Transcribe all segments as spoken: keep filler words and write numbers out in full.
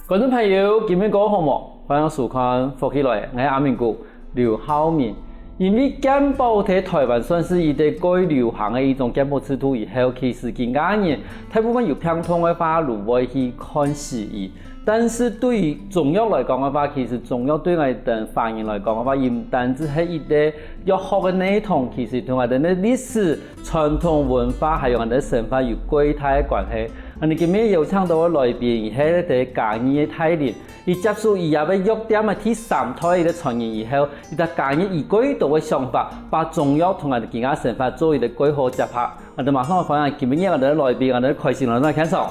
觀眾朋友，今晡日過好無？歡迎收看《福氣來了》，𠊎係阿明哥劉浩明。因為健保在臺灣算係一個蓋流行个一種健保制度以後，其實今下人大部分有病痛个話，就會去看西醫。但是對於中藥來講个話，其實中藥對𠊎等華人來講个話，佢毋單淨係一個藥學个系統，其實同𠊎等个歷史、傳統文化，還有𠊎等个生活有蓋大个關係。 𠊎等今晡日邀請到个來賓，佢係在嘉義个大林，佢接手佢這個藥店个第三代个傳人以後，佢在嘉義有蓋多个想法，把中藥同𠊎等今下生活做一個蓋好結合。𠊎等馬上歡迎今晡日𠊎等个來賓，𠊎等開心來到現場。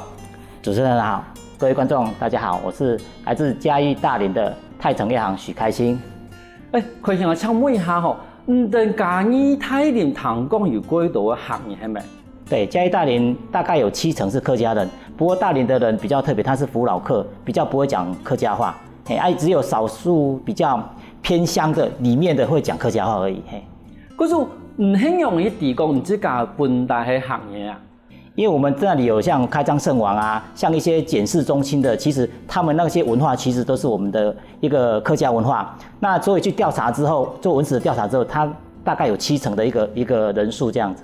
主持人好，各位觀眾大家好，我是來自嘉義大林的泰成藥行許開心。哎，開心啊，請問一下吼，你等嘉義大林聽講有蓋多个客人係無？ 對，嘉義大林大概有七成是客家人，不過大林的人比較特別，他是福佬客，比較不會講客家話。嘿，啊，只有少數比較偏鄉的裡面的會講客家話而已。嘿，可是毋係容易提供你自家本來係行業啊。因為我們這裡有像開張聖王啊，像一些檢視中心的，其實他們那些文化其實都是我們的一個客家文化。那所以去調查之後，做文史的調查之後，他大概有七成的一個一個人數這樣子。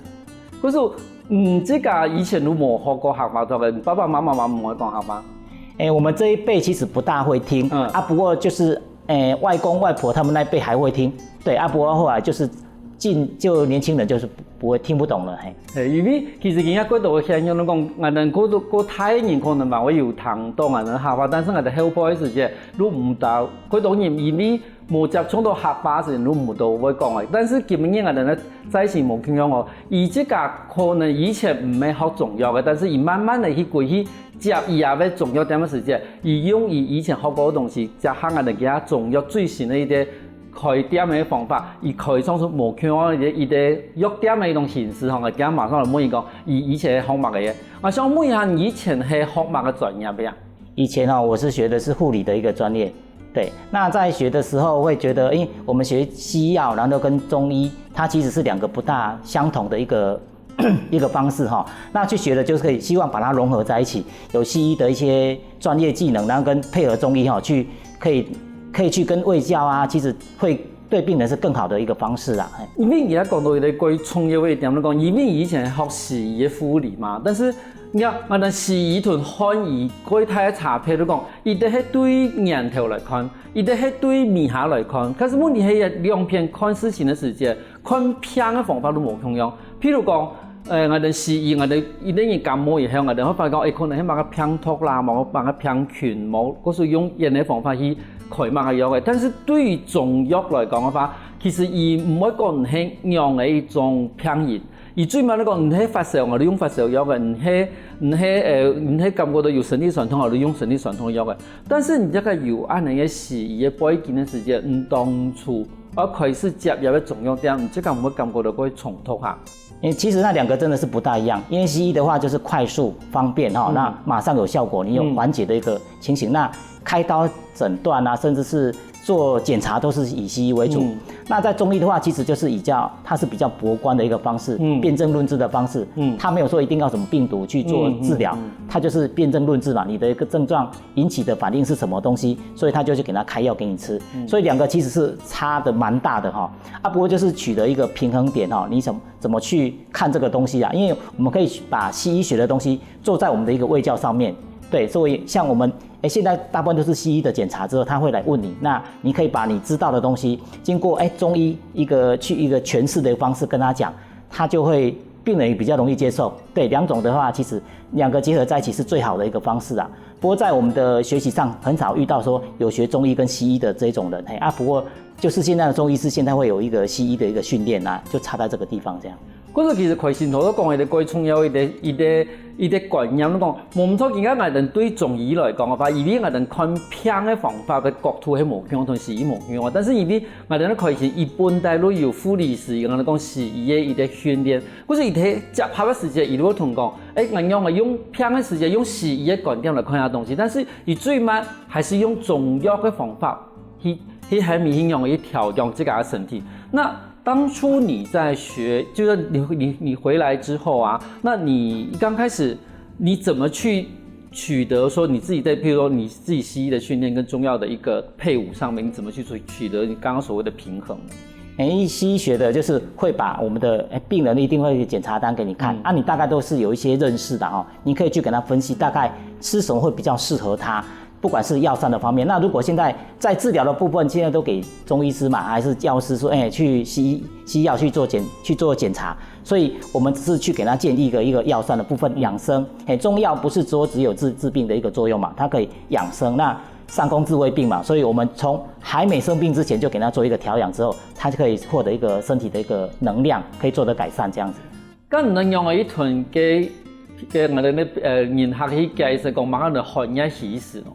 可是你自家以前都無學過客話，對不對？你爸爸媽媽嘛毋會講客話。哎，我們這一輩其實不大會聽，嗯啊，不過就是，哎，外公外婆他們那一輩還會聽，對啊，不過後來就是近就年輕人就是不會聽不懂了，嘿。嘿，因為其實今下蓋多个現象，你講，𠊎等過多過大人可能嘛會有聽懂𠊎等客話，但是𠊎等後輩个時節，都毋知，蓋多人因為 無接觸到客話時，你毋都會講个。但是今日𠊎等个在先無共樣哦，佢自家可能以前毋係學中藥个，但是佢慢慢个去歸去接佢阿个中藥店个時節，佢用佢以前學過个東西，結合𠊎等今下中藥最新个一個開店个方法，佢開創出無共樣个一個一個藥店个一種形式吼。𠊎今下馬上來問佢講，佢以前係學麼个个？𠊎想問一下，你以前係學麼个專業个啊？以前哦，我是學的是護理的一個專業，對，那在學的時候會覺得，因為我們學西藥，然後跟中醫，它其實是兩個不大相同的一個一個方式哈。那去學的就是可以希望把它融合在一起，有西醫的一些專業技能，然後跟配合中醫哈，去可以可以去跟衛教啊，其實會對病人是更好的一個方式啦。嘿。因為你也講到一個關於創業个一點，你講因為以前學西醫个護理嘛，但是你看，𠊎等西醫同漢醫蓋大个差別，你講，一個係對源頭來看， 一個係對面下來看，可是問題係兩片看事情个時節，看病个方法都無共樣。譬如講，呃，𠊎等西醫，𠊎等一個人感冒以後，𠊎等會發覺，誒，可能係麼个病毒啦，麼个麼个病菌，無，故所用藥个方法去開麼个藥个。但是對於中藥來講个話，其實佢毋會講係仰个一種病因， 佢最尾來講，你係發燒，𠊎就用發燒藥个；你係你係呃，你係感覺到有身體痠痛，𠊎就用身體痠痛藥个。但是你這個有恁樣个西醫个背景个時節，你當初愛開始接這個中藥店，你自家有無感覺到會衝突哈？因為其實那兩個真的是不大一樣，因為西醫的話就是快速、方便哈，嗯那馬上有效果，你有緩解的一個情形。那開刀診斷啊，甚至是做檢查都是以西醫為主。嗯那在中醫的話，其實就是比較，它是比較博觀的一個方式，嗯辨證論治的方式。嗯它沒有說一定要什麼病毒去做治療，嗯嗯嗯它就是辨證論治嘛，你的一個症狀引起的反應是什麼東西，所以他就去給他開藥給你吃。所以兩個其實是差的蠻大的哈。啊，不過就是取得一個平衡點哈，你怎麼怎麼去看這個東西啊？因為我們可以把西醫學的東西做在我們的一個衛教上面。對，所以像我們，誒，現在大部分都是西醫的檢查之後，他會來問你，那你可以把你知道的東西，經過，誒，中醫一個去一個詮釋的方式跟他講，他就會病人也比較容易接受。對，兩種的話，其實兩個結合在一起是最好的一個方式啊。不過在我們的學習上，很少遇到說有學中醫跟西醫的這種人，嘿啊。不過就是現在的中醫師現在會有一個西醫的一個訓練啊，就差在這個地方這樣。故所其實開先頭都講一個蓋重要一個一個一個觀念，你講，無毋著，今下𠊎等對中醫來講个話，因為𠊎等看病个方法个角度係無共樣，同西醫無共樣啊。但是因為𠊎等个開先一般大陸有護理師，𠊎等講西醫个一個訓練，故所佢在接合个時節，佢就會同講，誒，𠊎仰个用病个時節用西醫个觀點來看下東西，但是佢最尾還是用中藥个方法去去還係仰个去調養自家个身體。那當初你在學，就是你你你回來之後啊，那你剛開始你怎麼去取得说你自己在，譬如说你自己西医的训练跟中药的一个配伍上面，你怎么去取取得你刚刚所谓的平衡呢？诶，西医学的就是会把我们的诶病人一定会检查单给你看，嗯啊，你大概都是有一些认识的哈，你可以去给他分析大概吃什么会比较适合他，不管是药膳的方面。那如果现在在治疗的部分，现在都给中医师嘛，还是药师说，哎，去西医西药去做检去做检查，所以我们只是去给他建立一个一个药膳的部分养生。哎，中药不是说只有治治病的一个作用嘛，它可以养生。那上工治未病嘛，所以我们从还没生病之前就给他做一个调养之后，他就可以获得一个身体的一个能量，可以做得改善这样子。咁你用个一段个个我哋呢呃人客去解释讲，马上就寒热虚实咯。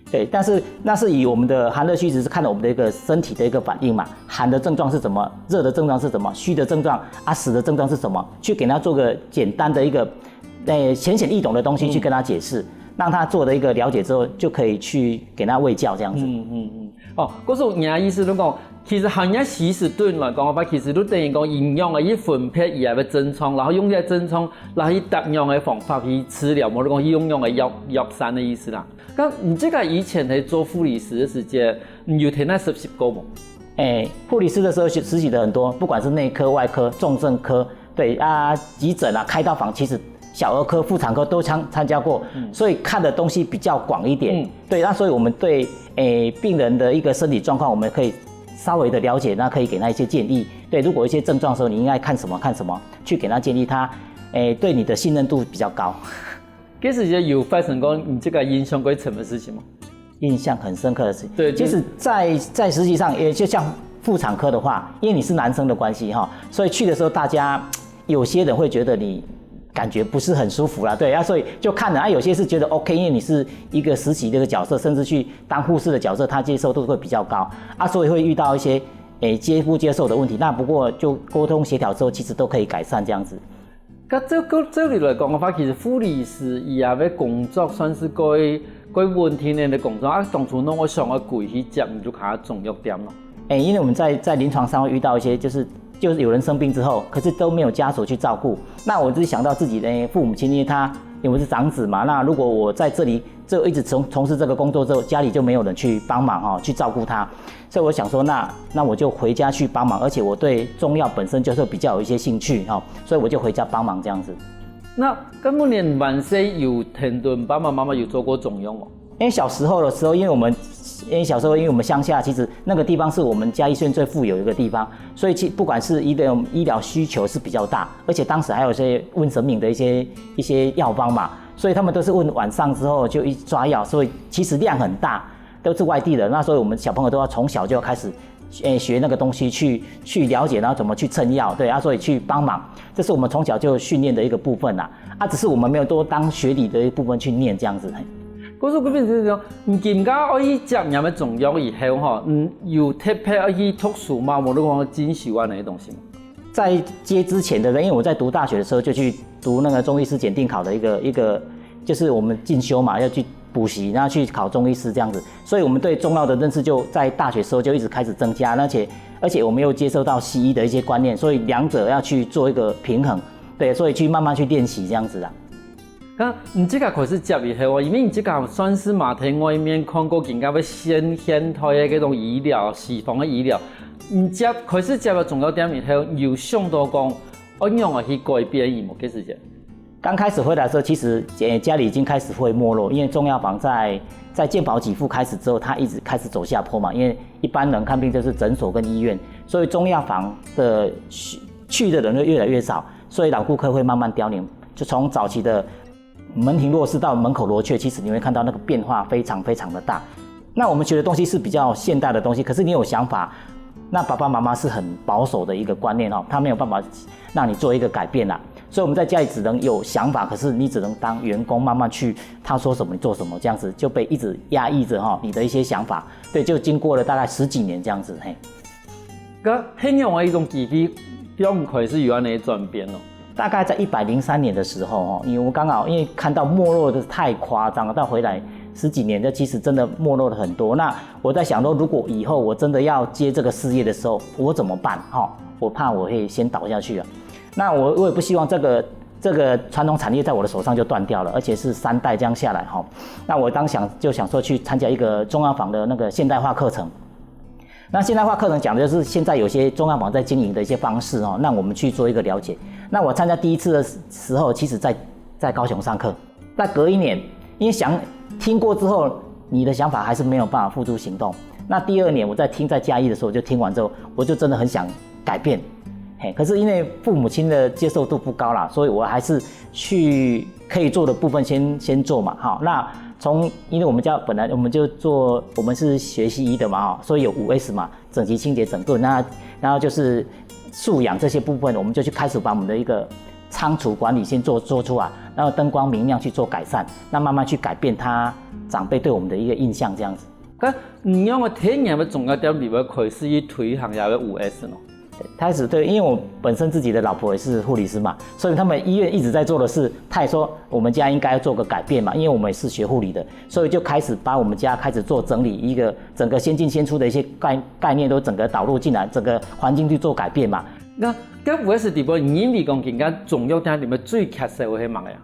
对，但是那是以我们的寒热虚实是看了我们的一个身体的一个反应嘛，寒的症状是什么，热的症状是什么，虚的症状啊，实的症状是什么，去给他做个简单的一个，呃，浅显易懂的东西去跟他解释，让他做的一个了解之后，就可以去给他喂教这样子。嗯嗯嗯。哦，故所你的意思就讲，其实寒热虚实对你来讲个话，其实就等于讲营养个一分配以外个症状，然后用这症状来去搭用个方法去治疗，无就讲去用用个药药膳的意思啦。咁你这个以前在做护理师的时间，你有听那实习过无？哎，护理师的时候实习的很多，不管是内科、外科、重症科，对啊，急诊啊、开刀房，其实小儿科、妇产科都参参加过，所以看的东西比较广一点。对，那所以我们对诶病人的一个身体状况，我们可以稍微的了解，那可以给他一些建议。对，如果一些症状的时候，你应该看什么看什么，去给他建议，他诶对你的信任度比较高。其实也有发生过你这个印象最深的事情吗？印象很深刻的事情。对其实在，在实际上，也就像妇产科的话，因为你是男生的关系哈，所以去的时候大家有些人会觉得你感觉不是很舒服啦，对啊，所以就看了啊，有些是觉得 OK，因为你是一个实习的一个角色，甚至去当护士的角色，他接受度会比较高啊，所以会遇到一些诶接不接受的问题。那不过就沟通协调之后，其实都可以改善这样子。那这个这里来讲的话，其实护理师以下的工作算是个个稳定的工作啊。当初呢，我想要过去接你就看中药店咯。哎，因为我们在在临床上会遇到一些，就是就是有人生病之后，可是都没有家属去照顾。那我自己想到自己的父母亲，因为他因为我是长子嘛，那如果我在这里就一直从从事这个工作之后，家里就没有人去帮忙哈，去照顾他。所以我想说，那那我就回家去帮忙，而且我对中药本身就是比较有一些兴趣哈，所以我就回家帮忙这样子。那根本连晚生有很多爸爸妈妈有做过中药吗？因为小时候的时候，因为我们因为小时候，因为我们乡下其实那个地方是我们嘉义县最富有的一个地方，所以其不管是医疗医疗需求是比较大，而且当时还有一些问神明的一些一些药方嘛，所以他们都是问晚上之后就一抓药，所以其实量很大，都是外地人，那所以我们小朋友都要从小就要开始。诶，学那个东西去去了解，然后怎么去称药，对啊，所以去帮忙，这是我们从小就训练的一个部分啦。啊，只是我们没有多当学理的一部分去念这样子。可是我变成讲，你今个爱去接人的中药以后哈，嗯，有特别爱去读书吗？我如果进修啊那些东西吗？在接之前的，因为我在读大学的时候就去读那个中医师检定考的一个一个，就是我们进修嘛，要去补习，然后去考中医师这样子。所以我们对中药的认识就在大学时候就一直开始增加，而且而且我们又接受到西医的一些观念，所以两者要去做一个平衡，对，所以去慢慢去练习这样子啊。那你这个开始接以后啊，因为你这个算是嘛，在外面看过更加个现现代的这种医疗，西方的医疗，你接开始接了中药店以后，有想到讲，我仰啊去改变伊无？其实。刚开始回来的时候，其实呃家里已经开始会没落，因为中药房在在健保给付开始之后，它一直开始走下坡嘛。因为一般人看病就是诊所跟医院，所以中药房的去去的人会越来越少，所以老顾客会慢慢凋零。就从早期的门庭若市到门口罗雀，其实你会看到那个变化非常非常的大。那我们学的东西是比较现代的东西，可是你有想法，那爸爸妈妈是很保守的一个观念哦，他没有办法让你做一个改变啦。所以我们在家里只能有想法，可是你只能当员工慢慢去，他说什么你做什么，这样子就被一直压抑着哈，你的一些想法，对，就经过了大概十几年这样子，嘿。个很容易一种机会，让开始有安尼转变咯。大概在一百零三年的时候，哦，因为我刚好因为看到没落的太夸张了，到回来十几年，这其实真的没落了很多。那我在想说，如果以后我真的要接这个事业的时候，我怎么办？哈，我怕我会先倒下去啊。那我我也不希望这个这个传统产业在我的手上就断掉了，而且是三代这样下来哈。那我当想就想说去参加一个中药房的那个现代化课程。那现代化课程讲的就是现在有些中药房在经营的一些方式哦，让我们去做一个了解。那我参加第一次的时候，其实在在高雄上课，那隔一年，因为想听过之后，你的想法还是没有办法付诸行动。那第二年我在听在嘉义的时候，我就听完之后，我就真的很想改变。嘿，可是因为父母亲的接受度不高啦，所以我还是去可以做的部分先先做嘛。好，那从因为我们家本来我们就做我们是学西医的嘛，哈，所以有五 S 嘛，整齐清洁整顿，那然后就是素养这些部分，我们就去开始把我们的一个仓储管理先做做出来，然后灯光明亮去做改善，那慢慢去改变他长辈对我们的一个印象这样子。該你用个天然个中药店里面开始去推行也个五 S 咯。开始对，因为我本身自己的老婆也是护理师嘛，所以他们医院一直在做的事，他也说我们家应该要做个改变嘛，因为我们也是学护理的，所以就开始把我们家开始做整理，一个整个先进先出的一些概概念都整个导入进来，整个环境去做改变嘛。那跟五 S 底部，你认为讲今个中药店里面最缺少个系么个呀？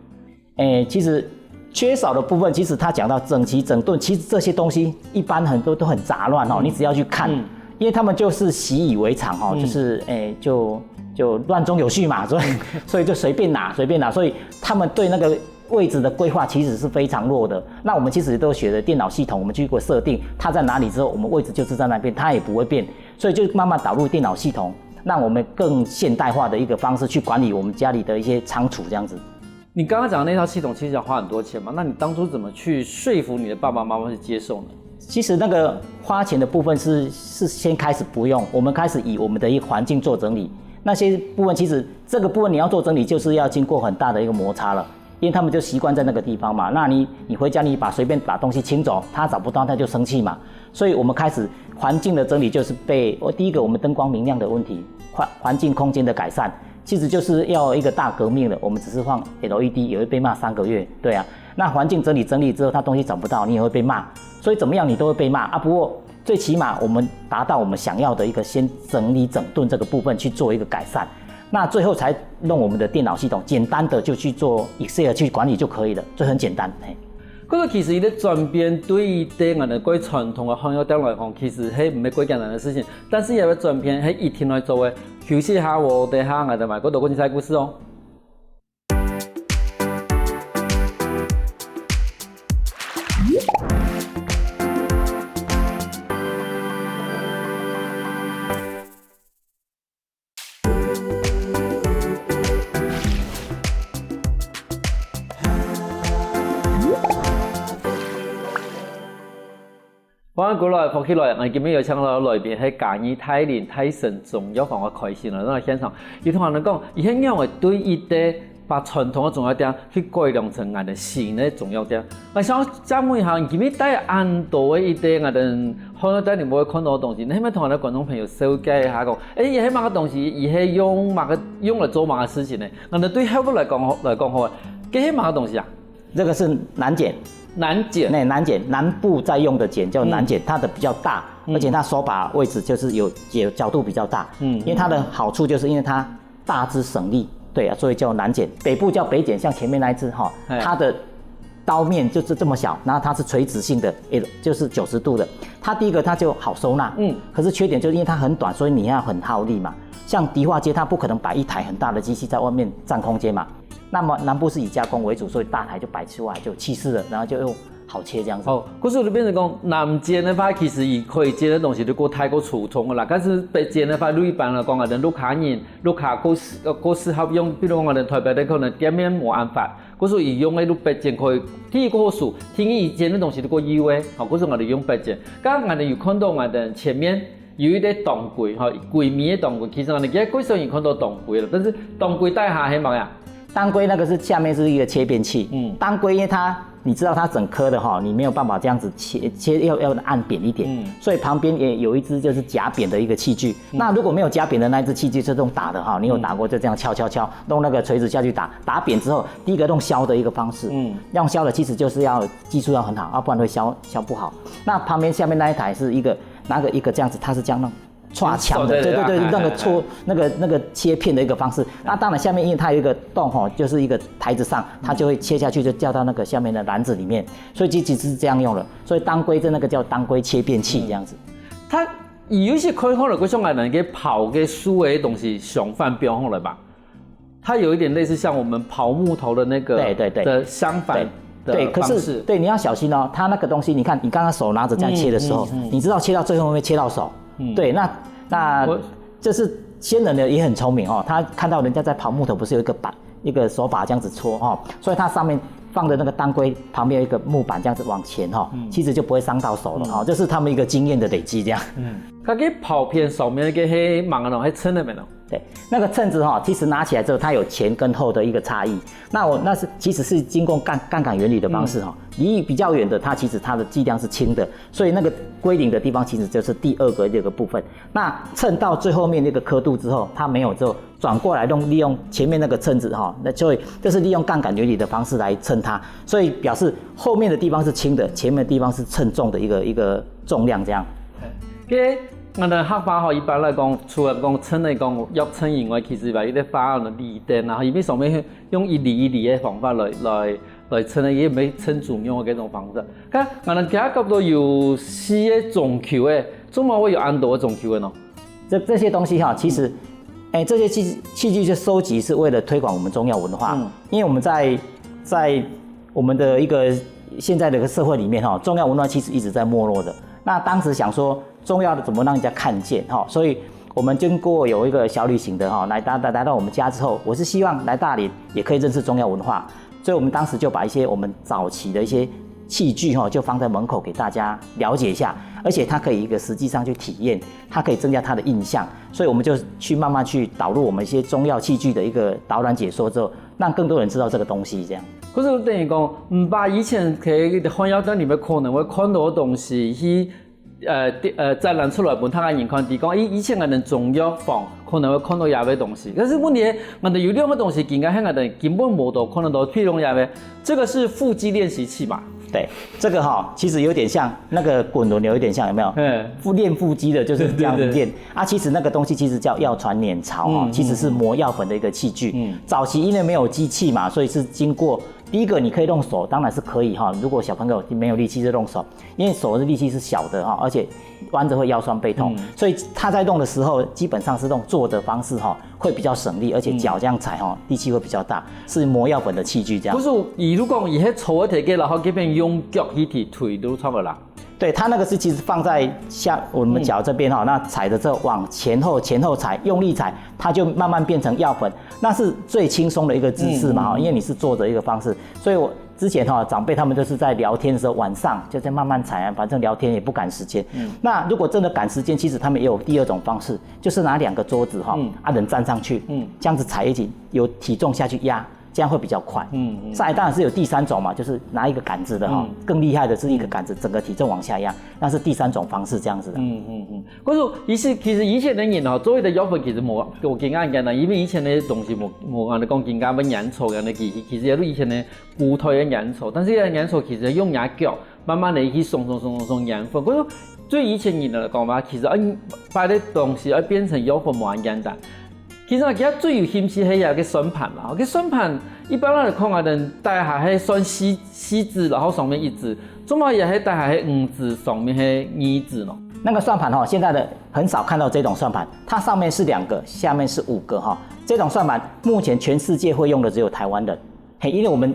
诶，其实缺少的部分，其实他讲到整齐整顿，其实这些东西一般很多都很杂乱哦，你只要去看，因为他们就是习以为常哦，就是诶就就乱中有序嘛，所以所以就随便拿随便拿，所以他们对那个位置的规划其实是非常弱的。那我们其实都学的电脑系统，我们去过设定它在哪里之后，我们位置就是在那边，它也不会变，所以就慢慢导入电脑系统，让我们更现代化的一个方式去管理我们家里的一些仓储这样子。你刚刚讲的那套系统其实要花很多钱嘛，那你当初怎么去说服你的爸爸妈妈去接受呢？其实那个花钱的部分是是先开始不用，我们开始以我们的一个环境做整理。那些部分其实这个部分你要做整理，就是要经过很大的一个摩擦了，因为他们就习惯在那个地方嘛。那你你回家你把随便把东西清走，他找不到他就生气嘛。所以我们开始环境的整理就是被我第一个我们灯光明亮的问题，环环境空间的改善，其实就是要一个大革命了。我们只是放 LED 也会被骂三个月，对啊。那环境整理整理之后，他东西找不到，你也会被骂。所以怎么样你都会被骂啊。不过最起码我们达到我们想要的一个先整理整顿这个部分去做一个改善，那最后才用我们的电脑系统简单的就去做 Excel 去管理就可以了，这很简单。嘿。可是其实一个转变对于对俺们过传统的汉药店来讲，其实是毋係过简单的事情。但是也要转变，是一定要做的。休息下，我等下俺们买过多个精彩故事哦。欢迎过来，福氣來！𠊎今日有請到來賓係嘉義大林大成中藥房个開心人來現場。佢同𠊎等講，佢係仰會對一个把傳統个中藥店去改良成恁个新个中藥店。𠊎想請問一下，你今日帶恁多个一个𠊎等漢藥店裡面會看到个東西，你係毋係同𠊎等觀眾朋友紹介一下講，誒，佢係麼个東西，佢係用麼个用來做麼个事情呢？𠊎等對客戶來講來講好，這係麼个東西啊？這個是南剪。南剪。那南剪，南部在用的剪叫南剪，它的比較大，而且它手把位置就是有有角度比较大，嗯，因为它的好处就是因为它大支省力，对啊，所以叫南剪。北部叫北剪，像前面那一支哈，它的刀面就是这么小，然后它是垂直性的，也就是九十度的。它第一个它就好收纳，嗯，可是缺点就是因为它很短，所以你要很耗力嘛。像迪化街，它不可能摆一台很大的机器在外面占空间嘛。那么南部是以加工为主，所以大台就摆出来就气势了，然后就又好切这样子。哦，可是就變成講南剪个話，其實佢可以剪个東西就過太過粗重个啦。但是北剪个話，一般來講啊，人屋下人屋下過適呃過適合用，比如講啊，人台北人可能店面無辦法，可是佢用个就北剪可以，第一个好處，第二佢剪个東西就過幼个，好，可是𠊎等用北剪。剛剛𠊎等有看到𠊎等前面 有一个當歸，吼，歸味个當歸，其實𠊎等今日過少人看到當歸了，但是當歸底下係麼个啊？当归那个是下面是一个切片器，嗯，当归因为它，你知道它整颗的哈，你没有办法这样子切，切要要按扁一点，嗯，所以旁边也有一支就是夹扁的一个器具。那如果没有夹扁的那一支器具，是用打的哈，你有打过就这样敲敲敲，用那个锤子下去打，打扁之后，第一个用削的一个方式，嗯，用削的其实就是要技术要很好，要不然会削削不好。那旁边下面那一台是一个拿个一个这样子，它是这样弄，跨墙的，对对对，那个错那个那个切片的一个方式。那当然下面因为它有一个洞吼，就是一个台子上，它就会切下去，就掉到那个下面的篮子里面，所以其实是这样用的。所以当归的那个叫当归切片器这样子。它有一些看好了，就像俺个刨个树的东西，相反标好了吧？它有一点类似像我们刨木头的那个，对对对，的相反的对，可是对你要小心哦，它那个东西，你看你刚刚手拿着这样切的时候，你知道切到最后会切到手，对，那那这是仙人呢也很聪明哦，他看到人家在刨木头，不是有一个把一个手把这样子戳哈，所以它上面放的那个当归旁边有一个木板这样子往前哈，其实就不会伤到手了哈，这是他们一个经验的累积这样。嗯，它个刨片上面个黑芒哦，还撑了没有？对，那个秤子哈，其实拿起来之后，它有前跟后的一个差异。那我那是其实是经过杠杠杆原理的方式哈，离比较远的，它其实它的计量是轻的，所以那个归零的地方其实就是第二个这个部分。那秤到最后面那个刻度之后，它没有之后，转过来用利用前面那个秤子哈，那就会就是利用杠杆原理的方式来称它，所以表示后面的地方是轻的，前面的地方是称重的一个一个重量这样。OK，那个客话吼，一般来讲，除了讲称的讲要称以外，其实吧，有些话呢，里边然后因为上面用一厘一厘的方法来来来称的，也没称重量的这种方式。看，那个其他角度有四个总球诶，怎么会有安多总球的呢？这这些东西哈，其实，哎，这些器器具就收集是为了推广我们中药文化，因为我们在在我们的一个现在的一个社会里面哈，中药文化其实一直在没落的。那当时想说中药的怎么让人家看见哈，所以我们经过有一个小旅行的哈，来大大来到我们家之后，我是希望来大理也可以认识中药文化，所以我们当时就把一些我们早期的一些器具哈，就放在门口给大家了解一下，而且它可以一个实际上去体验，它可以增加他的印象，所以我们就去慢慢去导入我们一些中药器具的一个导览解说之后，让更多人知道这个东西这样。可是等于讲，嗯，把以前可以汉药店里面可能会看到的东西，去呃，呃，展览出来分大家人看，提供以以前个人中药房可能会看到一样个东西，但是问题，俺们有两个东西，应该是俺们根本无都看得到，譬如讲一样个，这个是腹肌练习器嘛？对，这个哈，其实有点像那个滚轮，有一点像，有没有？嗯，腹练腹肌的就是这样子练啊。其实那个东西其实叫药传捻槽哈，其实是磨药粉的一个器具。嗯，早期因为没有机器嘛，所以是经过第一个你可以用手，当然是可以哈。如果小朋友没有力气就用手，因为手的力气是小的哈，而且弯着会腰酸背痛，所以他在弄的时候基本上是用坐的方式哈，会比较省力，而且脚这样踩哈，力气会比较大，是磨药粉的器具这样。不是，你如果以后坐个，然后这边用脚去提推都差不多啦。对，它那个是其实放在下我们脚这边哈，那踩着之后往前后前后踩，用力踩，它就慢慢变成药粉，那是最轻松的一个姿势嘛哈，因为你是坐着一个方式，所以我之前哈长辈他们就是在聊天的时候晚上就在慢慢踩啊，反正聊天也不赶时间。那如果真的赶时间，其实他们也有第二种方式，就是拿两个桌子哈，啊人站上去，这样子踩一起，由体重下去压。这样会比较快。嗯，再来当然是有第三种嘛，就是拿一个杆子的哈，更厉害的是一个杆子，整个体重往下压，那是第三种方式这样子的。嗯嗯嗯。可是以前其实以前的人哦，做的药粉其实无，我跟俺讲呢，因为以前的东西无无俺讲更加不粘稠，俺的其实其实也是以前的古代的粘稠，但是这个粘稠其实用牙膏慢慢的去松松松松松粘粉。可是对以前人来讲嘛，其实啊，把的东西要变成药粉无恁简单。 其实啊，佢最有兴趣係一个算盘啦。个算盘一般来讲啊，人底下係算四四支，然后上面一支，做么也係底下係五支，上面係二支咯。那个算盘哈，现在的很少看到这种算盘，它上面是两个，下面是五个哈。这种算盘目前全世界会用的只有台湾人，嘿，因为我们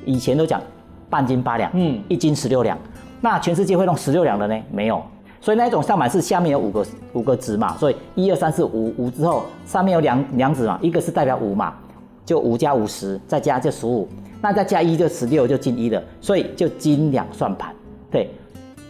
以前都讲半斤八两，嗯，一斤十六两，那全世界会用十六两的呢？没有。 所以那一种算盘是下面有五个五个值嘛，所以一二三四五五之后，上面有两两指嘛，一个是代表五嘛，就五加五十，再加就十五，那再加一就十六，就进一了，所以就斤两算盘，对。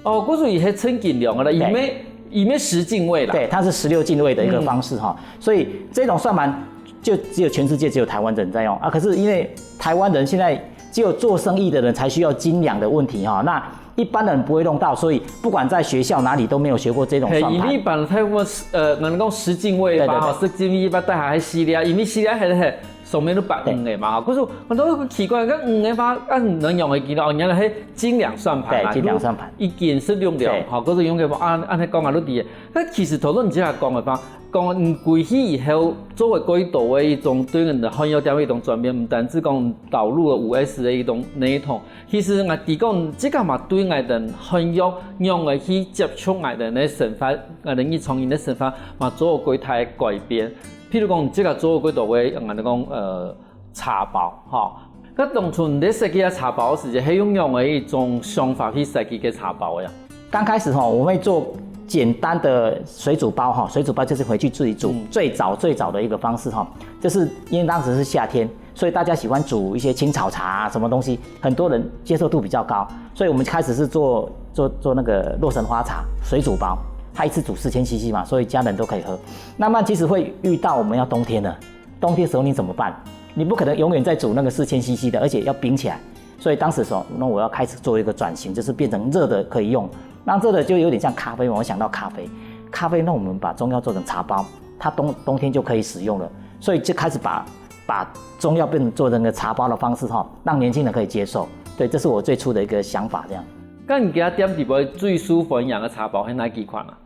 哦，故所以係称斤两个啦，因为因为十进位啦。对，它是十六进位的一个方式哈，所以这种算盘就只有全世界只有台湾人在用啊。可是因为台湾人现在只有做生意的人才需要斤两的问题哈，那 一般人不会用到，所以不管在学校哪里都没有学过这种算盘。因为一般太过呃，能够十进位吧，十进位一般带还系列，因为系列还是很上面都擺魚仔嘛，吼，可是𠊎都奇怪，該魚仔話，啊，你用个幾多？哦，原來係斤兩算盤嘛，對，斤兩算盤。一斤十六兩，對。吼，可是用个啊，恁樣講啊，都知。那其實頭先你這下講个話，講你歸去以後，做个過多个一種對人的漢藥店个一種轉變，毋單止講導入了五S个一種系統，其實𠊎知講，這个嘛對𠊎等漢藥仰个去接觸𠊎等个生活，𠊎等日常人个生活嘛做過大个改變。 譬如講，你這个做過多个，嗯，你講，呃，茶包，吼。該當初你在設計个茶包个時節，係用仰个一種想法去設計个茶包呀？剛開始吼，我們會做簡單的水煮包哈，水煮包就是回去自己煮。嗯。最早最早的一個方式哈，就是因為當時是夏天，所以大家喜歡煮一些青草茶啊，什麼東西，很多人接受度比較高，所以我們開始是做做做那個洛神花茶水煮包，它一次煮四千C C嘛，所以家人都可以喝。那麼其實會遇到我們要冬天了，冬天的時候你怎麼辦？你不可能永遠在煮那個四千C C的，而且要冰起來。所以當時說，那我要開始做一個轉型，就是變成熱的可以用。那熱的就有點像咖啡嘛，我想到咖啡，咖啡，那我們把中藥做成茶包，它冬冬天就可以使用了。所以就開始把把中药變成做成个茶包的方式哈，讓年輕人可以接受。對，這是我最初的一個想法，這樣。該你這間店底背最受歡迎个茶包係哪幾款啊？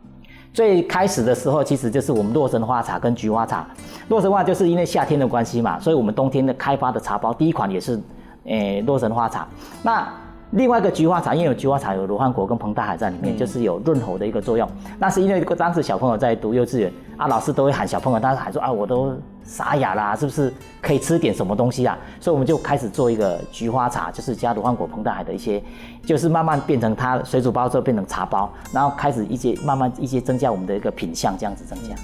最開始的時候，其實就是我們洛神花茶跟菊花茶。洛神花就是因為夏天的關係嘛，所以我們冬天的開發的茶包第一款也是，誒，洛神花茶。那另外一個菊花茶，因為有菊花茶有羅漢果跟彭大海在裡面，嗯。就是有潤喉的一個作用。那是因為當時小朋友在讀幼稚園啊，老師都會喊小朋友，他喊說啊，我都沙啞啦，是不是可以吃點什麼東西啊？所以我們就開始做一個菊花茶，就是加羅漢果、彭大海的一些，就是慢慢變成它水煮包之後變成茶包，然後開始一些慢慢一些增加我們的一個品項，這樣子增加。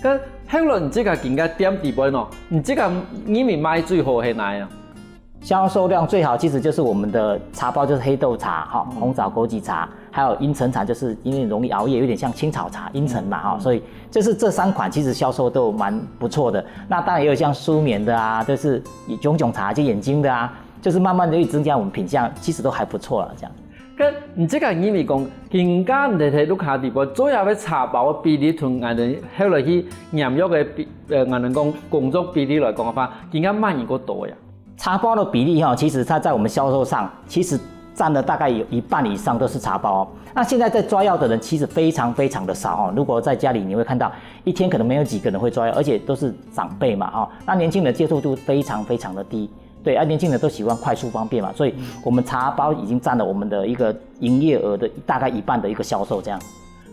該後來你這个今个店底背喏，你這个你認為賣最好係哪樣？銷售量最好其實就是我們的茶包，就是黑豆茶哈，嗯。紅棗枸杞茶，還有茵陳茶，就是因為容易熬夜，有點像青草茶，茵陳嘛哈，嗯。所以就是這三款其實銷售都蠻不錯的。那當然也有像舒眠的啊，就是炯炯茶，就眼睛的啊，就是慢慢的增加我們品項，其實都還不錯了，這樣。該你這个認為講，今个你在屋下底背做下个茶包个比例，同𠊎等後來去染藥个比，呃，𠊎等講工作比例來講个話，今个滿意過多呀？茶包的比例哈，其實它在我們銷售上，其實佔了大概有一半以上都是茶包哦。那現在在抓藥的人其實非常非常的少哦。如果在家裡，你會看到一天可能沒有幾個人會抓藥，而且都是長輩嘛哈。那年輕人接受度非常非常的低。對，啊，年輕人都喜歡快速方便嘛，所以我們茶包已經佔了我們的一個營業額的大概一半的一個銷售這樣。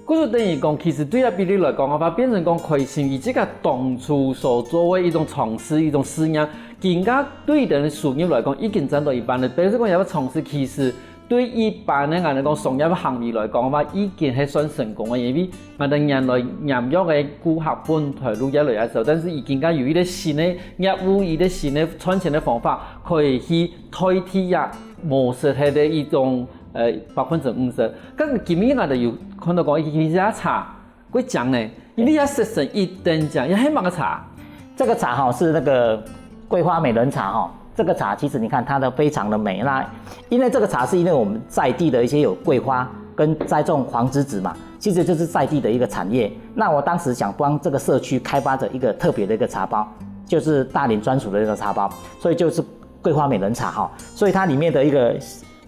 故所等於講，其實對啊比例來講个話，變成講開心，佢這个當初所做个一種嘗試、一種試驗，今个對等个收入來講，已經佔到一半了。表示講，這个嘗試其實對一般个𠊎等講商業个行為來講个話，已經係算成功个，因為𠊎等原來染藥个顧客本來就越來越少，但是佢今个有一個新个業務，一個新个賺錢个方法，可以去代替啊，無實體个一種，呃，百分之五十。但是今日𠊎等有看到講，佢這茶 過靚呢，因為佢色成一等靚，佢係麼个茶？這個茶哈，是那個桂花美人茶哈。這個茶其實你看它的非常的美，那因為這個茶是因為我們在地的一些有桂花跟栽種黃梔子嘛，其實就是在地的一個產業。那我當時想幫這個社區開發的一個特別的一個茶包，就是大林專屬的一個茶包，所以就是桂花美人茶哈。所以它裡面的一個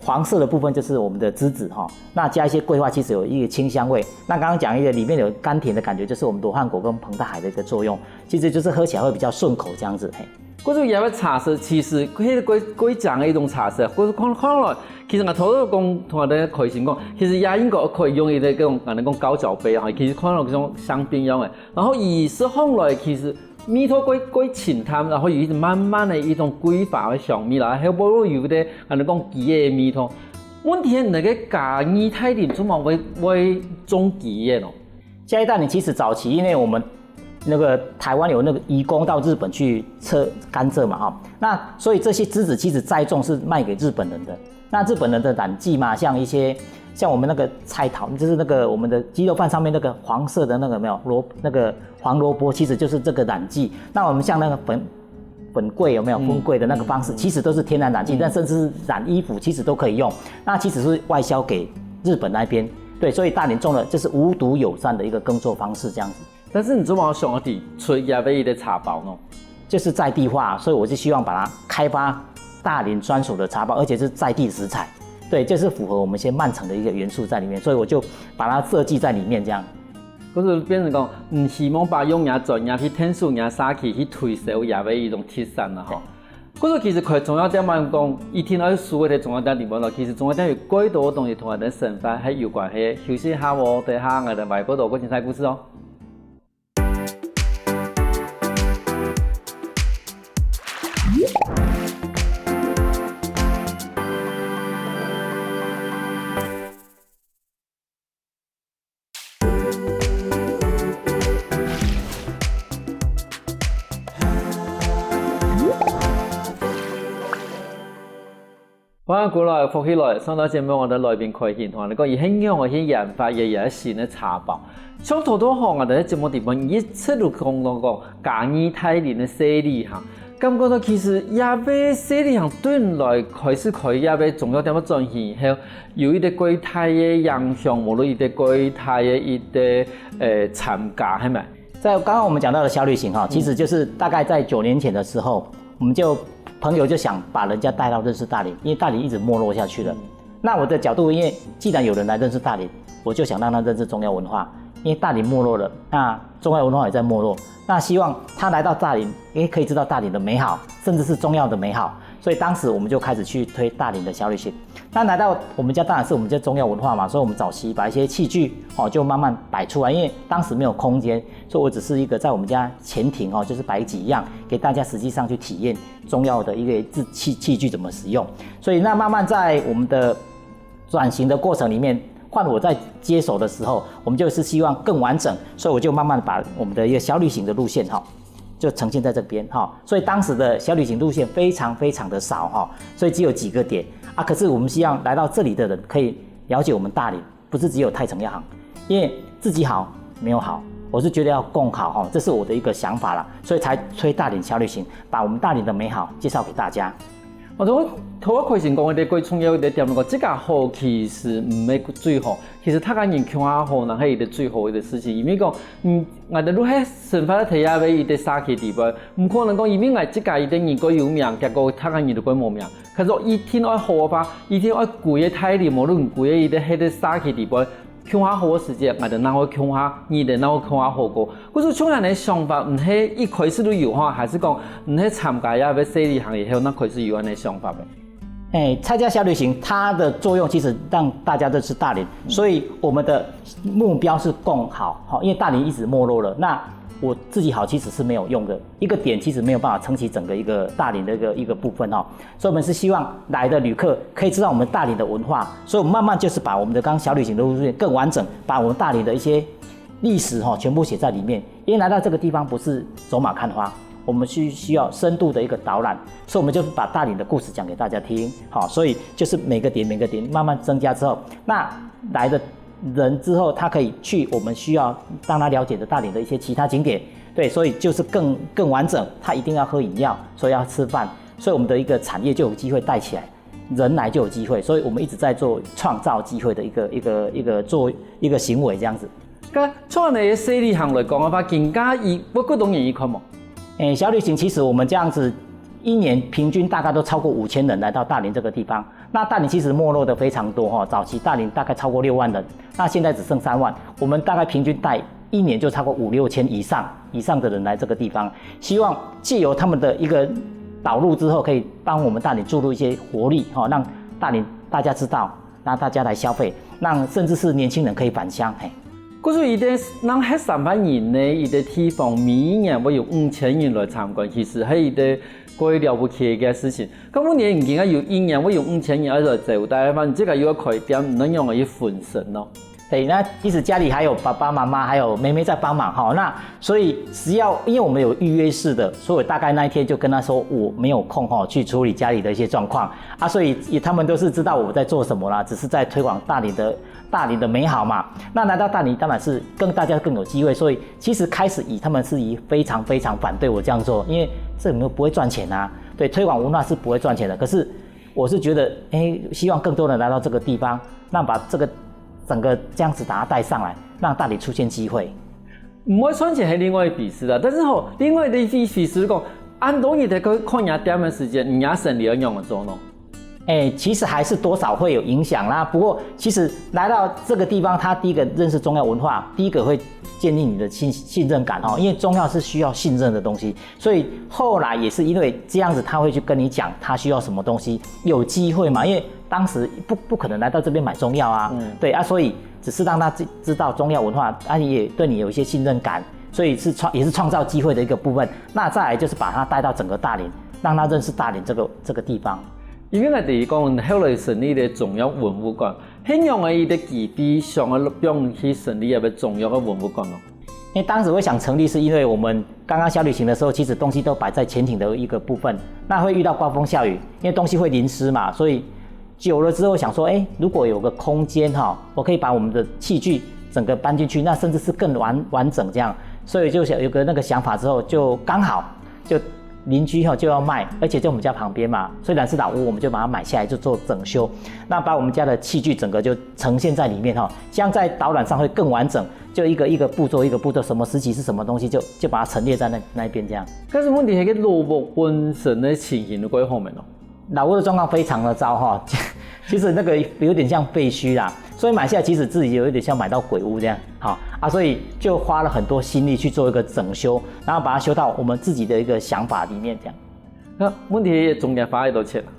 黃色的部分就是我們的梔子哈，那加一些桂花，其實有一個清香味。那剛剛講一個裡面有甘甜的感覺，就是我們羅漢果跟彭大海的一個作用，其實就是喝起來會比較順口這樣子，嘿。故所這个茶色其實係過過靚个一種茶色，故所看看來，其實𠊎頭先講同𠊎等開心講，其實也應該可以用一個這種，𠊎等講高腳杯哈，其實看落像香檳樣个，然後佢食起來其實 味道過過清淡，然後有一種滿滿个一種桂花个香味啦，還有有一個𠊎等講雞个味道。問題係你个嘉義大林做麼个會會種雞个咯？嘉義大林其實早期因為我們那個台灣有那個移工到日本去測甘蔗嘛哈，那所以這些梔子其實栽種是賣給日本人的。 那日本人的染劑嘛，像一些像我們那個菜頭，就是那個我們的雞肉飯上面那個黃色的那個有沒有？蘿那個黃蘿蔔，其實就是這個染劑。那我們像那個粉粉桂有沒有？嗯。粉桂的那個方式，其實都是天然染劑，嗯。但甚至是染衣服，其實都可以用。那其實是外銷給日本那邊，對，所以大林種了，這是無毒友善的一個耕作方式，這樣子。 但是你做麼个想愛提出這樣个一個茶包呢？就是在地化，所以我是希望把它开发大林专属的茶包，而且是在地食材。对，这是符合我们一些慢城的一个元素在里面，所以我就把它设计在里面这样。故所變成講，毋希望把用若專業去𢯭手若社區去推銷若个一種特色啦吼。故所其實開中藥店嘛講，一定愛收个中藥店裡面咯，其實中藥店有蓋多東西同𠊎等生活係有關係。休息下哦，等下𠊎等來報導過精彩故事哦。 歡迎過來，福氣來！上到節目，𠊎等來賓開心同𠊎等講，佢係仰仔去研發這个新个茶包。像頭頭吼，𠊎等在節目底背一直都講到講嘉義大林个四里行，感覺到其實這个四里行對你來開始開這个中藥店个轉型以後，有一個蓋大个影響，無論一個蓋大个一個呃參加，係無？在剛剛我們講到的小旅行哈，其實就是大概在九年前的時候，我們就朋友就想把人家帶到認識大林，因為大林一直没落下去了。那我的角度，因为既然有人来认识大林，我就想让他认识中药文化，因为大林没落了，那中药文化也在没落，那希望他来到大林，诶，可以知道大林的美好，甚至是中药的美好。所以当时我们就开始去推大林的小旅行。那来到我们家，当然是我们家中药文化嘛，所以我们早期把一些器具哦就慢慢摆出来，因为当时没有空间，所以我只是一个在我们家前庭哦，就是摆几样给大家实际上去体验中药的一个器器具怎么使用。所以那慢慢在我们的转型的过程里面，换我在接手的时候，我们就是希望更完整，所以我就慢慢把我们的一个小旅行的路线哈，就呈现在这边哈。所以当时的小旅行路线非常非常的少哈，所以只有几个点啊。可是我们希望来到这里的人可以了解我们大林，不是只有泰城药行，因为自己好没有好，我是觉得要共好哈，这是我的一个想法啦，所以才推大林小旅行，把我们大林的美好介绍给大家。 哦，頭頭開始講个最重要个點，講自家好其實毋係最好，其實大家人共下好，正係一個最好个事情。因為講，嗯，𠊎兜就係生活在這个一個社區底背，毋可能講因為𠊎自家一個人蓋有名，結果大家人就蓋無名。可是一定愛好个話，一定愛歸個大林，無論歸個一個係个社區底背， 共下好个時節，𠊎兜正會共下，你兜正會共下好過。故所像恁仔想法，毋係一開始就有哈，還係講毋係參加這个四里行以後，正開始有恁仔想法个？哎，蔡家小旅行，它的作用其实让大家认识大林，所以我们的目标是共好，哈，因为大林一直没落了，那我自己好其实是没有用的，一个点其实没有办法撑起整个一个大林的一个一个部分哈。 所以我们是希望来的旅客可以知道我们大林的文化，所以我们慢慢就是把我们的刚刚小旅行的路线更完整，把我们大林的一些历史哈全部写在里面。因为来到这个地方不是走马看花，我们需需要深度的一个导览，所以我们就把大林的故事讲给大家听。好，所以就是每个点每个点慢慢增加之后，那来的人之后，他可以去我们需要让他了解的大林的一些其他景点。对，所以就是更更完整，他一定要喝饮料，所以要吃饭，所以我们的一个产业就有机会带起来，人来就有机会，所以我们一直在做创造机会的一个一个一个做一个行为这样子。該從恁仔个四里行來講个話，今下有幾多人去看無？诶，小旅行其实我们这样子一年平均大概都超过五千人来到大林这个地方。那大林其实没落的非常多哈，早期大林大概超过六万人，那现在只剩三万。我们大概平均带一年就超过五六千以上以上的人来这个地方，希望借由他们的一个导入之后，可以帮我们大林注入一些活力哈，让大林大家知道，让大家来消费，让甚至是年轻人可以返乡。嘿，故所一个正係三万人个一个地方，每一年會有五千人來參觀，其實係一个蓋了不起个事情。該目前已經有一年會有五千人愛來招待，反正這个又要開店，你仰仔去分身咯？对，那其实家里还有爸爸妈妈，还有妹妹在帮忙哈。那所以只要因为我们有预约式的，所以我大概那一天就跟他说我没有空哈，去处理家里的一些状况啊。所以也他们都是知道我在做什么啦，只是在推广大林的大林的美好嘛。那来到大林当然是跟大家更有机会，所以其实开始以他们是以非常非常反对我这样做，因为这里面不会赚钱啊。对，推广文化是不会赚钱的，可是我是觉得，哎，希望更多人来到这个地方，那把这个整个这样子把它带上来，让大理出现机会。毋會賺錢係另外一回事啦，但是吼，另外一回事講，恁多人在該看若店个時間，若生理愛仰般做呢？哎，其实还是多少会有影响啦。不过，其实来到这个地方，他第一个认识中药文化，第一个会建立你的信信任感哦，因为中药是需要信任的东西，所以后来也是因为这样子，他会去跟你讲他需要什么东西，有机会嘛，因为当时不不可能来到这边买中药啊，嗯，对啊，所以只是让他知知道中药文化，啊，也对你有一些信任感，所以是创也是创造机会的一个部分。那再来就是把他带到整个大林，让他认识大林这个这个地方。因為𠊎等於講後來成立个中藥文物館，係仰个一个基地，想要用去成立一个中药个文物馆咯。因为当时会想成立，是因为我们刚刚小旅行的时候，其实东西都摆在潜艇的一个部分，那会遇到刮风下雨，因为东西会淋湿嘛，所以久了之后想说，哎，如果有个空间哈，我可以把我们的器具整个搬进去，那甚至是更完完整这样，所以就想有个那个想法之后，就刚好就邻居哈就要卖，而且在我们家旁边嘛，虽然是老屋，我们就把它买下来就做整修，那把我们家的器具整个就呈现在里面哈，这样在导览上会更完整，就一个一个步骤一个步骤，什么时期是什么东西就就把它陈列在那那一边这样。但是问题係个老屋本身个情形都幾好个咯。老屋的状况非常的糟哈，其实那个有点像废墟啦，所以买下来其实自己有一点像买到鬼屋这样，好啊，所以就花了很多心力去做一个整修，然后把它修到我们自己的一个想法里面这样。那问题中间花了多少钱啊？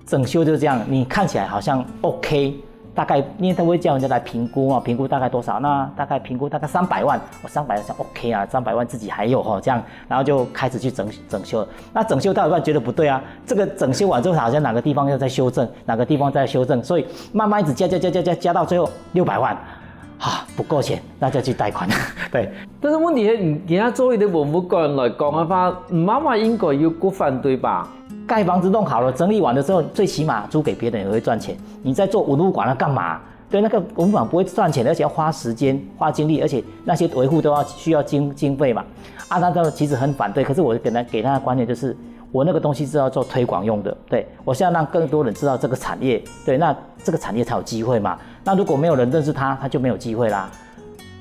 整修就这样，你看起来好像 OK，大概因为他会叫人家来评估嘛，评估大概多少？那大概评估大概三百万，我三百万想 OK 啊，三百万自己还有哈，这样，然后就开始去整整修。那整修到一半觉得不对啊，这个整修完之后好像哪个地方要再修正，哪个地方再修正，所以慢慢一直加加加加加加到最后六百万，啊不够钱，那就去贷款。对，但是问题是，你今天做一个文物馆来讲的话，妈妈应该有不反对吧？盖房子弄好了，整理完的时候，最起码租给别人也会赚钱。你在做文物馆要干嘛？对，那个文物馆不会赚钱，而且要花时间、花精力，而且那些维护都要需要经经费嘛。啊，他都其实很反对，可是我给他给他的观念就是，我那个东西是要做推广用的，对我是要让更多人知道这个产业，对，那这个产业才有机会嘛。那如果没有人认识他，他就没有机会啦。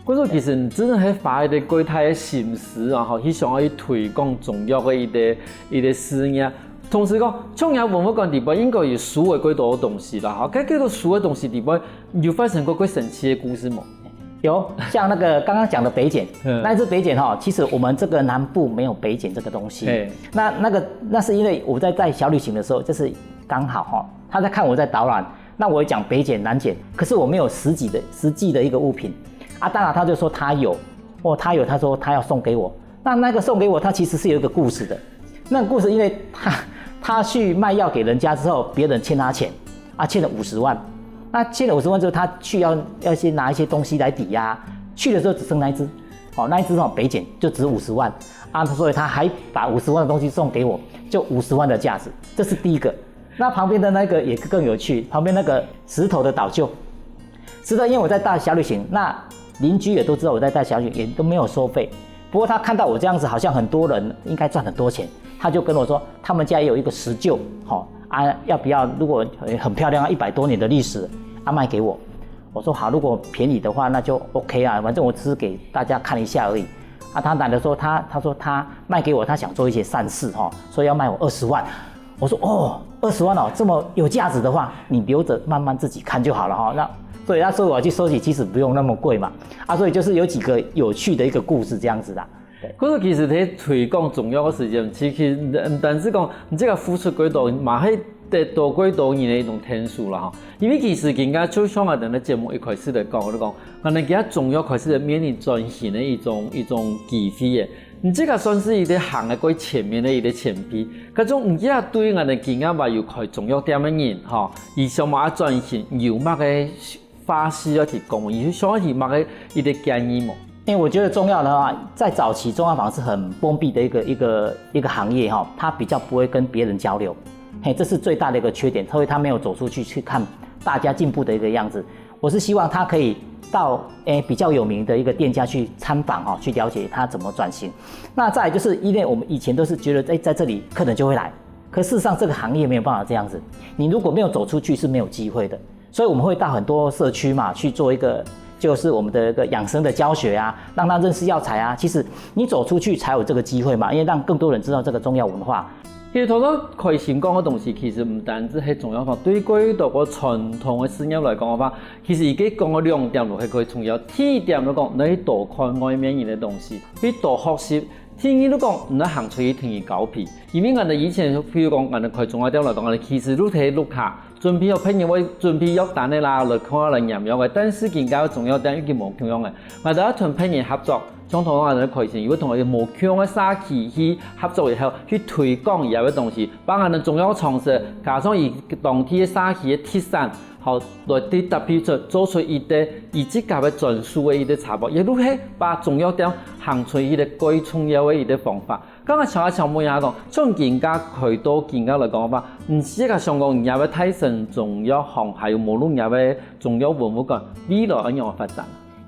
所以其实你真的係花一个个大个心思啊，吼，去想要去推广中药个一个一个事业。同时讲，创业文物馆里边应该有书个几多东西啦，哈，该几多书个东西里边有发生过最神奇个故事无？有，像那个刚刚讲的北检，那一只北检哈，其实我们这个南部没有北检这个东西。那那个那是因为我在带小旅行的时候，就是刚好哈，他在看我在导览，那我讲北检、南检，可是我没有实际的实际的一个物品啊。当然他就说他有，哦，他有，他说他要送给我。那那个送给我，他其实是有一个故事的。那个故事，因为他他去卖药给人家之后，别人欠他钱啊，欠了五十万。那欠了五十万之后，他去要要先拿一些东西来抵押，去的时候只剩那一只，哦，那一只哦北检就值五十万啊，所以他还把五十万的东西送给我，就五十万的价值，这是第一个。那旁边的那个也更有趣，旁边那个石头的倒臼，石头因为我在带小旅行，那邻居也都知道我在带小旅行，也都没有收费。不过他看到我这样子，好像很多人应该赚很多钱，他就跟我说，他们家也有一个石臼，好啊，要不要？如果很漂亮，一百多年的历史，啊卖给我。我说好，如果便宜的话，那就 OK 啊，反正我只是给大家看一下而已。啊，他男的说他他说他卖给我，他想做一些善事哈，所以要卖我二十万。我说哦，二十万哦，这么有价值的话，你留着慢慢自己看就好了哈。那所以他说我要去收集，其实不用那么贵嘛。啊，所以就是有几个有趣的一个故事这样子的。可是其实在推广中药个时间，其实毋单是讲你这个付出几多，嘛系得到几多人的一种天数啦哈。因为其实今日就像我等个节目一开始来讲，我讲，可能今日中药开始面临转型的一种一种机会耶。你这个算是一个行个过前面的一个前辈，可种你也对我们今日话有开中药店的人哈，以上嘛转型有么个 花式要提供，你是想要提么个一个建议无？因为我觉得中药的话，在早期中药房是很封闭的一个一个一个行业哈，它比较不会跟别人交流，嘿，这是最大的一个缺点，所以他没有走出去去看大家进步的一个样子。我是希望他可以到诶比较有名的一个店家去参访哈，去了解他怎么转型。那再来就是因为我们以前都是觉得诶在这里客人就会来，可事实上这个行业没有办法这样子，你如果没有走出去是没有机会的。 所以我们会到很多社区嘛去做一个就是我们的一个养生的教学啊，让他认识药材啊。其实你走出去才有这个机会嘛，因为让更多人知道这个中药文化。其實頭先開心講个東西，其實毋單止係中藥房，對過多个傳統个事業來講个話，其實佢講个兩點就係可以重要。第一點來講，你去多看外面人个東西，去多學習。第二來講，你行出去同人交陪。因為𠊎等以前，譬如講，𠊎等開中藥店來講，𠊎等其實就係屋下，準備好別人會準備藥單个啦，來看來驗藥个。但是今个中藥店已經無共樣个，𠊎等愛同別人合作，像頭先𠊎等開心，有个同學無共樣个社區去合作以後，去推廣佢个東西，幫𠊎等中藥常識，加上佢當地个社區个特產，好，來去搭配出，做出一個佢自家个專屬个一個茶包，也就係把中藥店行出一個最重要个一個方法。 剛剛想啊想問一下講，像今个開到今个來講个話，你自家想講，你个大成中藥行還有無論你个中藥文物館，未來愛仰般發展？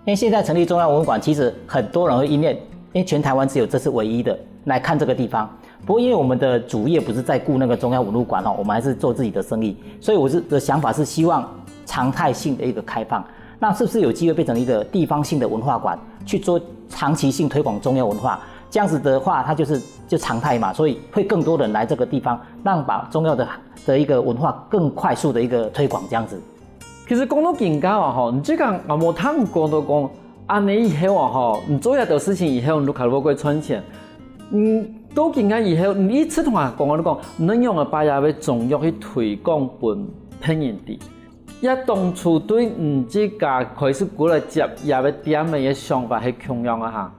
因为现在成立中药文物馆，其实很多人会因为，因为全台湾只有这是唯一的，来看这个地方。不过因为我们的主业不是在顾那个中药文物馆哦，我们还是做自己的生意，所以我是的想法是希望常态性的一个开放。那是不是有机会变成一个地方性的文化馆，去做长期性推广中药文化？这样子的话，它就是就常态嘛，所以会更多人来这个地方，让把中药的的一个文化更快速的一个推广这样子。其實講到今个啊吼，你這个我無聽講到講，恁呢以後啊吼，你做這兜事情以後，你就開始會賺錢。嗯，到今个以後，你一直同𠊎講，你講，你仰般个把這个中藥去推廣分別人知。這當初對你這个開始過來接這个店个想法係共樣个哈？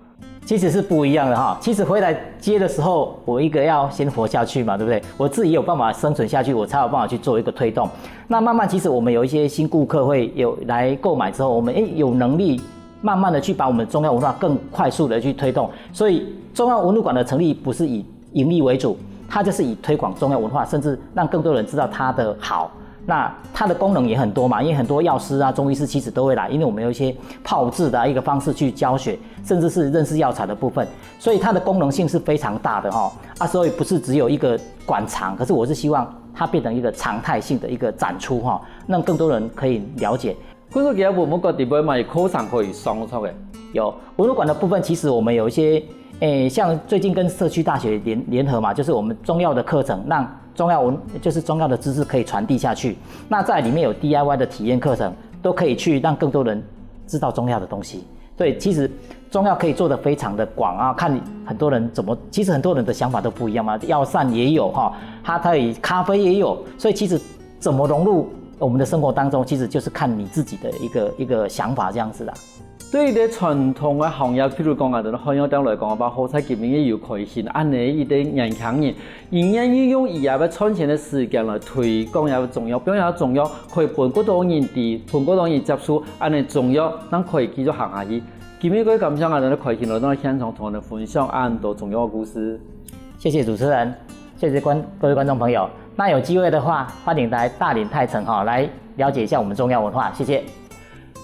其实是不一样的哈。其实回来接的时候，我一个要先活下去嘛，对不对？我自己有办法生存下去，我才有办法去做一个推动。那慢慢，其实我们有一些新顾客会有来购买之后，我们诶有能力慢慢的去把我们中药文化更快速的去推动。所以中药文物馆的成立不是以盈利为主，它就是以推广中药文化，甚至让更多人知道它的好。那它的功能也很多嘛，因为很多药师啊、中医师其实都会来，因为我们有一些泡制的一个方式去教学，甚至是认识药材的部分，所以它的功能性是非常大的哈。啊，所以不是只有一个馆藏，可是我是希望它变成一个常态性的一个展出哈，让更多人可以了解。 故所佢个文物館底背嘛，有課程可以上出个。有文物馆的部分，其实我们有一些，诶，像最近跟社区大学联联合嘛，就是我们中药的课程，让中药文就是中药的知识可以传递下去。那在里面有 D I Y 的体验课程，都可以去让更多人知道中药的东西。所以其实中药可以做得非常的广啊，看很多人怎么，其实很多人的想法都不一样嘛。药膳也有哈，它可以咖啡也有，所以其实怎么融入我们的生活当中，其实就是看你自己的一个一个想法这样子啦。对一个传统个行业，譬如讲啊，在漢藥店来讲个话，好彩今日有开心，恁呢一个年轻人，佢愿意用佢个赚钱个时间来推广佢个中药，让佢个中药可以分更多人知，分更多人接触，恁呢中药正可以继续行下去。今日个感谢啊，在开心来到现场同我们分享恁多中药个故事。谢谢主持人，谢谢观各位观众朋友。那有机会的话，欢迎来大林泰城哈，来了解一下我们中药文化。谢谢。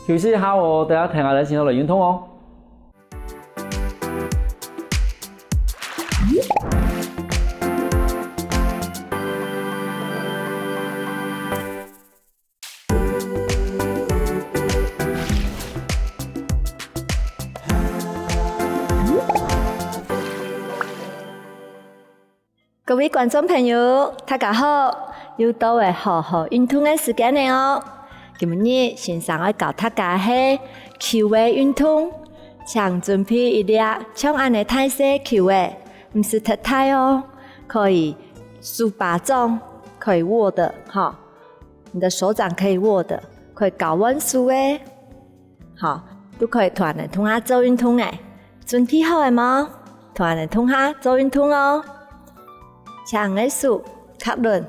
休息一下哦，大家听下来，先来运动哦。 各位观众朋友，大家好！又到了好好运动个时间了哦。今日先生爱教大家个係球个运动，请准备一粒像恁呢大細球个，毋使忒大哦，可以手巴掌可以握的哈，你的手掌可以握的，可以交換手个。 好，都可以同恁呢同下做运动个。准备好了無？同恁呢同下做运动哦。請个手搭輪，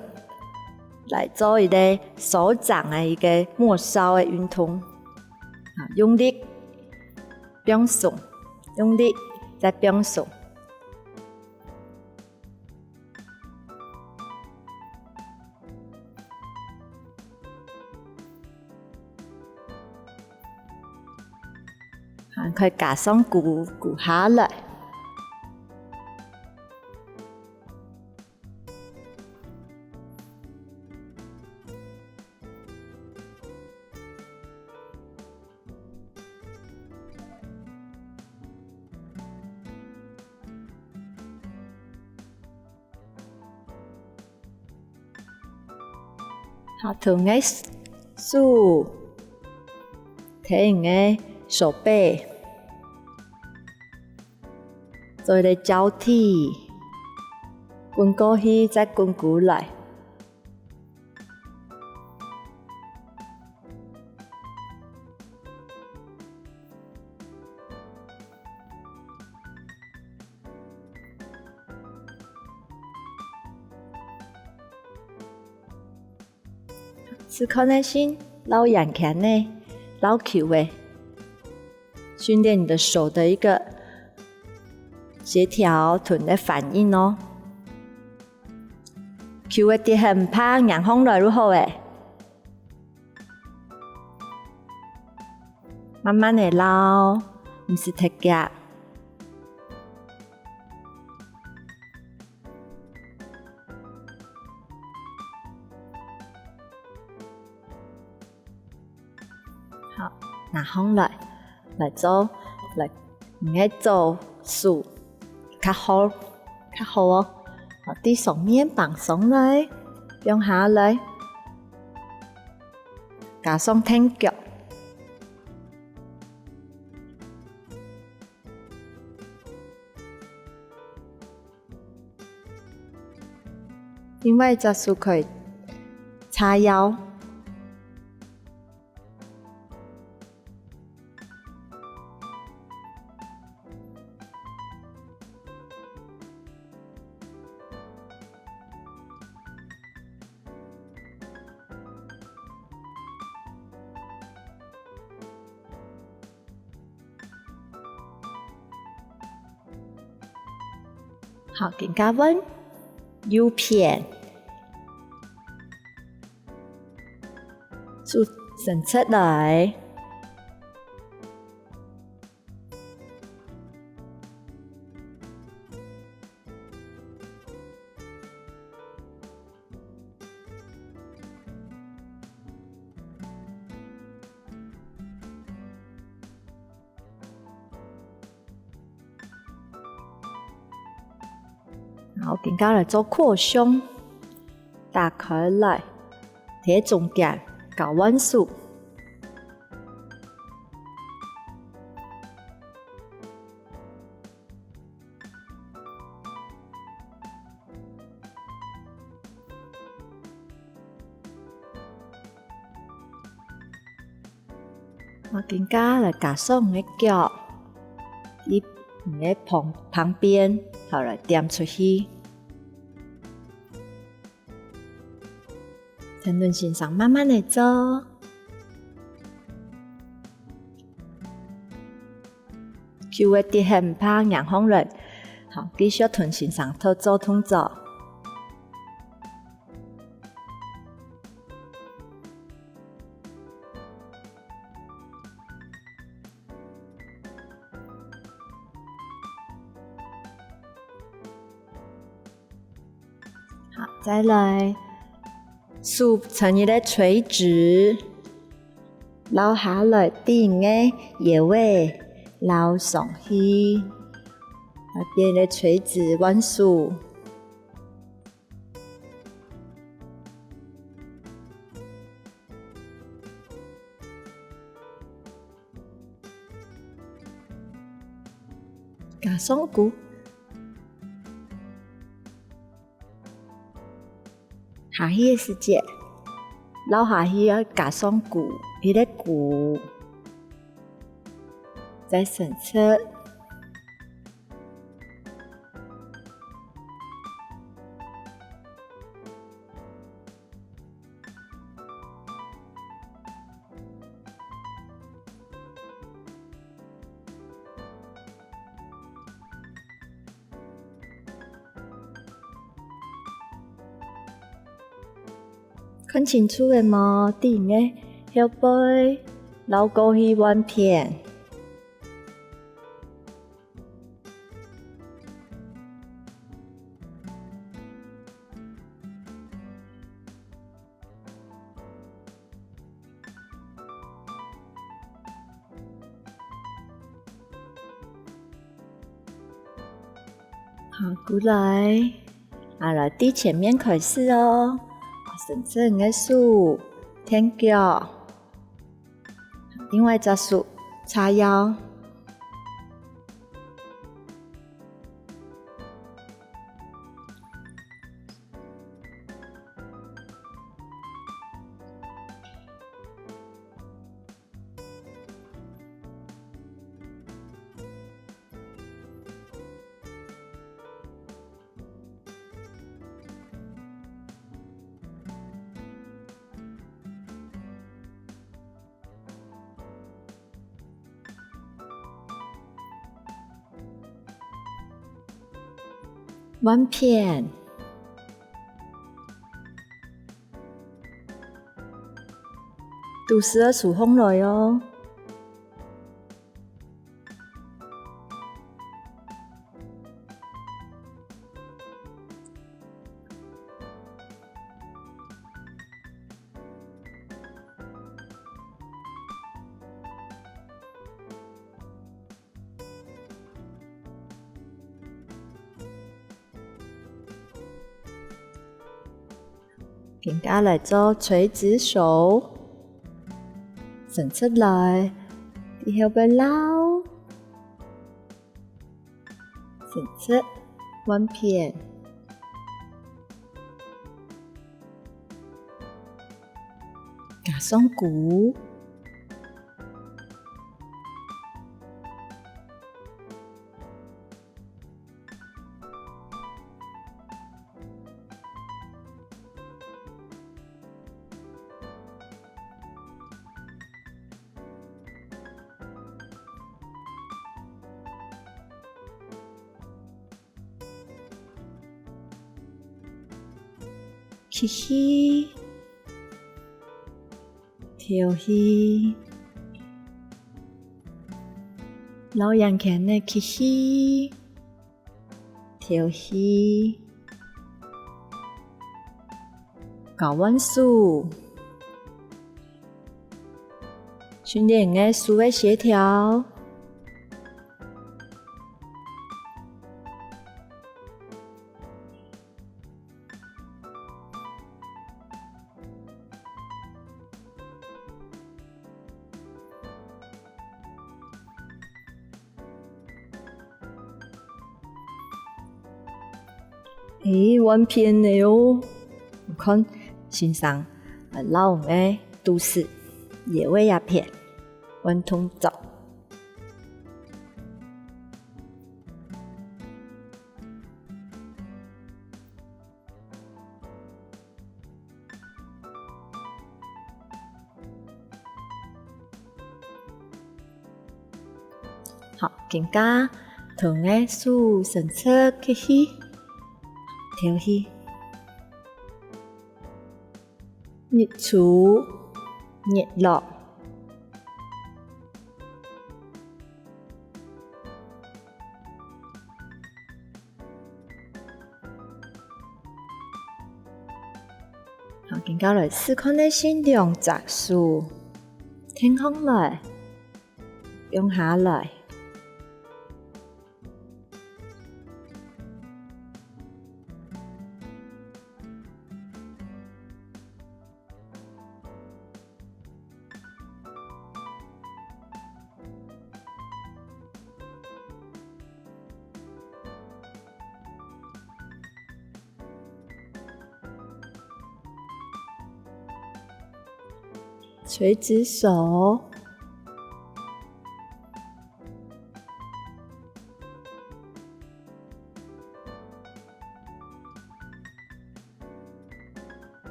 來做一個手掌个一個末梢个运動。好，用力，放鬆，用力，再放鬆。 還可以加上跍，跍下來。 好，好，同你个手，同你个手背做一个交替，滾過去再滾過來。 試看仔先，摎圓圈仔，摎球仔，訓練你的手的一個協調同你的反應哦。球仔跌下毋怕，迎䟘來就好咧。慢慢仔摎，毋使忒遽。 好，拿䟘來，來做，來，你个左手較好，較好哦。好，對上面放上來，放下來，加上跈腳。 另外一隻手可以叉腰。 好，今下換右片，手伸直來。 好，今下來做擴胸，打開來，貼中間，交換手。 好，今下來加上你个腳，你个旁，旁邊，好，來踮出去。 請同先生慢慢仔做。手个跌下毋怕，仰䟘來。好，繼續同先生做，做動作。 好，再來，手成一個垂直，摎下來對你个腰仔摎上去，啊，變一個垂直彎手。 加上跍。下去个時節，落下去愛加上跍，一個跍，再伸直。 看清楚了無？對你个後背，摎過去換片。 好，過來。啊，來，對前面開始哦。伸直你个手、𢯭腳，另外一隻手叉腰。 換片。肚屎愛收䟘來哦。 今下來做垂直手，伸直來，以後會撈，伸直，換片，加上跍。 吸氣，敨氣，摎圓圈仔吸氣，敨氣，交換手，訓練你个手个協調。 欸，換片了哦！你看，先生，啊，摎𠊎个肚屎、腰仔這片，換動作。 好，今下同个手伸直吸氣，敨氣。日出、日落。 好，今下來試看呢，先兩隻手，𢯭䟘來，放下來。 垂直手。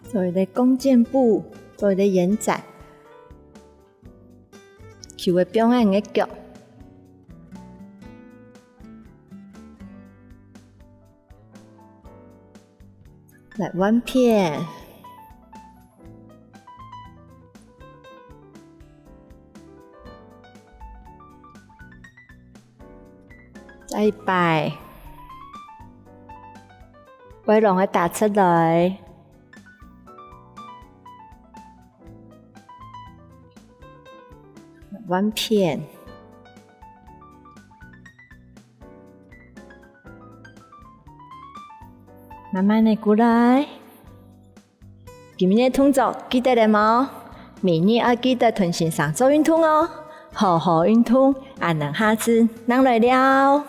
做一個弓箭步，做一個延展。手仔放在你个腳。來換片。 再一擺，背囊愛打直來。換片。慢慢个過來。今日个動作記得了無？明日愛記得同先生做運動哦。好好運動，恁樣下次正來尞。